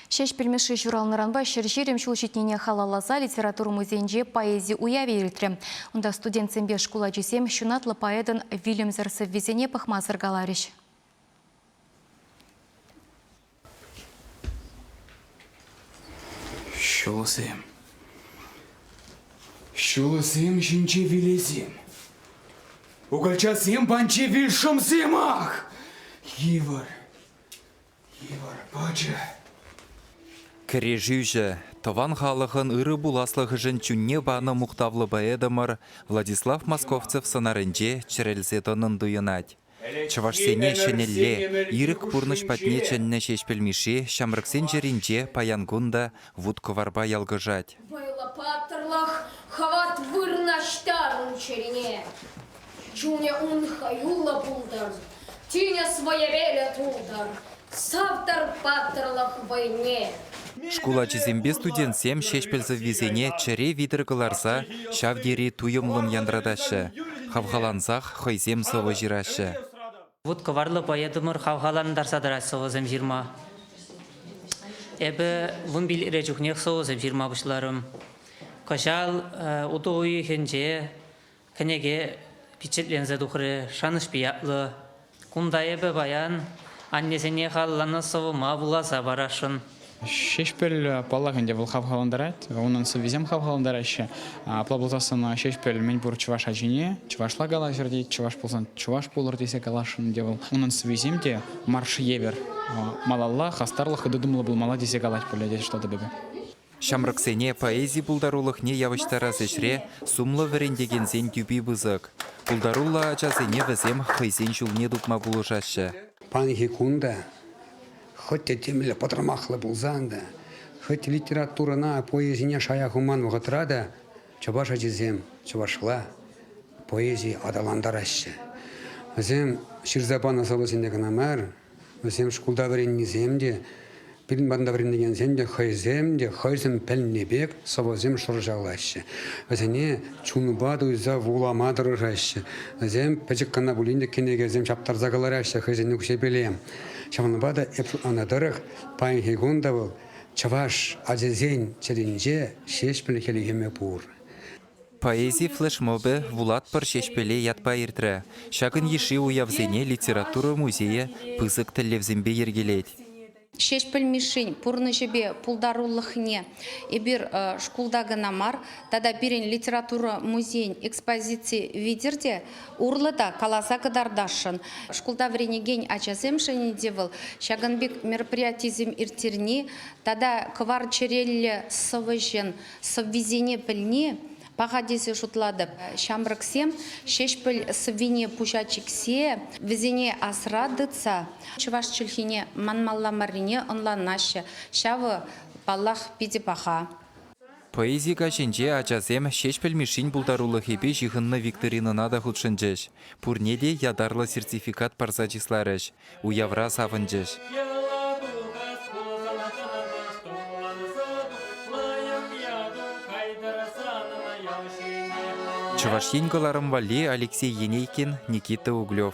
Ҫеҫпӗл Мишши ҫуралнӑранпа 120 ҫул ҫитнине халалласа литература музейӗнче поэзи уявӗ иртрӗ. Унта студентсемпе шкул ачисем ҫунатлӑ поэтӑн вилӗмсӗр сӑввисене пӑхмасӑр каларӗҫ. Ҫулсем. Ҫулсем ҫинче вилесем. Укӑлчасем панче вил шӑмсем ах! Йывӑр, Йывӑр пӑчӑ. Кӗрешӳҫӗ, тӑван халӑхӑн ырӑ пуласлӑхӗшӗн чунне панӑ мухтавлӑ поэтӑмӑр Владислав Московцев сӑнарӗнче чӗрӗлсе тӑнӑн туйӑнать. Чӑвашсене ҫӗнӗлле, ирӗк пурнӑҫ патне чӗннӗ Ҫеҫпӗл Мишши ҫамрӑксен чӗринче паян кун та вут-кӑварпа ялкӑшать. Вӑйлӑ паттӑрлӑх хӑват вырнаҫтарнӑ чӗрине. Чунӗ ун хӑюллӑ пултӑр, тинӗс вӑйӗпеле тултӑр, савтӑр паттӑрлӑх вӑйне. Шкул ачисемпе студентсем Ҫеҫпӗл сӑввисене чӗре витӗр кӑларса ҫав тери туйӑмлӑн янратаҫҫӗ, хавхалансах хӑйсем сӑвӑ ҫыраҫҫӗ. Вут-кӑварлӑ поэтӑмӑр хавхалантарса тӑрать сӑвӑсем ҫырма. Эпӗ вунпиллӗкре чухнех сӑвӑсем ҫырма пуҫларӑм. Кӑҫал утӑ уйӑхӗнче Кӗнеке пичетленсе тухрӗ, Шанӑҫпи ятлӑ. Кунта эпӗ паян аннесене халалланӑ сӑвӑма вуласа парасшӑн. Ҫеҫпӗл, паллах ӗнтӗ, вӑл хавхалантарать, унӑн сӑввисем хавхалантараҫҫӗ. Апла пулсассӑн Ҫеҫпӗл мӗн пур чӑваш ачине чӑвашла калаҫӑр тет, чӑваш пулсан чӑваш пулӑр тесе каласшӑн ӗнтӗ вӑл. Унӑн сӑввисем те марш евӗр малалла хастарлӑ хытӑ пулмалла тесе калать пулӗ тесе шутлатӑп эпӗ. Ҫамрӑксене поэзи пултарулӑхне явӑҫтарас ӗҫре сумлӑ вӗрентекенсен тӳпи пысӑк. Пултаруллӑ ачасене вӗсем хӑйсен ҫулне тупма пулӑшаҫҫӗ. Паянхи кун та хӑть те темле пӑтӑрмахлӑ пулсан та, хӑть литературӑна, поэзине шая хуман вӑхӑтра та чӑваш ачисем чӑвашла поэзи аталантараҫҫӗ. Вӗсем ҫырса панӑ сӑвӑсене кӑна мар, Вӗсем шкулта вӗреннисем те, пирӗн патӑнта вӗренекенсем те хӑйсем те хӑйсем пӗлнӗ пек сӑвӑсем шӑрҫалаҫҫӗ. Вӗсене чунпа туйса вулама тӑрӑшаҫҫӗ. Вӗсем пӗчӗк кӑна пулин те кӗнекесем ҫаптарса кӑлараҫҫӗ хӑйсен укҫипеле. Ҫавӑнпа та эп шутланӑ тӑрӑх паянхи кун та вӑл чӑваш ачисен чӗринче Ҫеҫпӗл хӗлхемӗ пур. Поэзи флешмобӗ «Вулатпӑр Ҫеҫпӗле» ятпа иртрӗ. Ҫакӑн йышши уявсене литература музейӗ пысӑк тӗллевсемпе йӗркелет. Ҫеҫпӗл Мишшин пурнӑҫӗпе пултарулӑхне эпир шкулта кӑна мар, тата пирӗн литература музейӗн экспозици витӗр те урлӑ та каласа кӑтартасшӑн. Шкулта вӗренекен ачасемшӗн те вӑл ҫакӑн пек мероприятисем ирттерни тата кӑвар чӗреллӗ сӑвӑҫӑн Сӑввисене пӗлни паха тесе шутлатӑп. Ҫамрӑксем Ҫеҫпӗл сӑввине пуҫа чиксе, вӗсене асра тытса чӑваш чӗлхине манмалла маррине ӑнланаҫҫӗ. Ҫавӑ, паллах, питӗ паха. Поэзи каҫӗнче ачасем Ҫеҫпӗл Мишшин пултарулӑхӗпе ҫыхӑннӑ викторинӑна та хутшӑнчӗҫ. Пурне те ятарлӑ сертификат парса чысларӗҫ. Уявра савӑнчӗҫ. Чӑваш Ен кӑларӑм валли Алексей Енейкин, Никита Углев.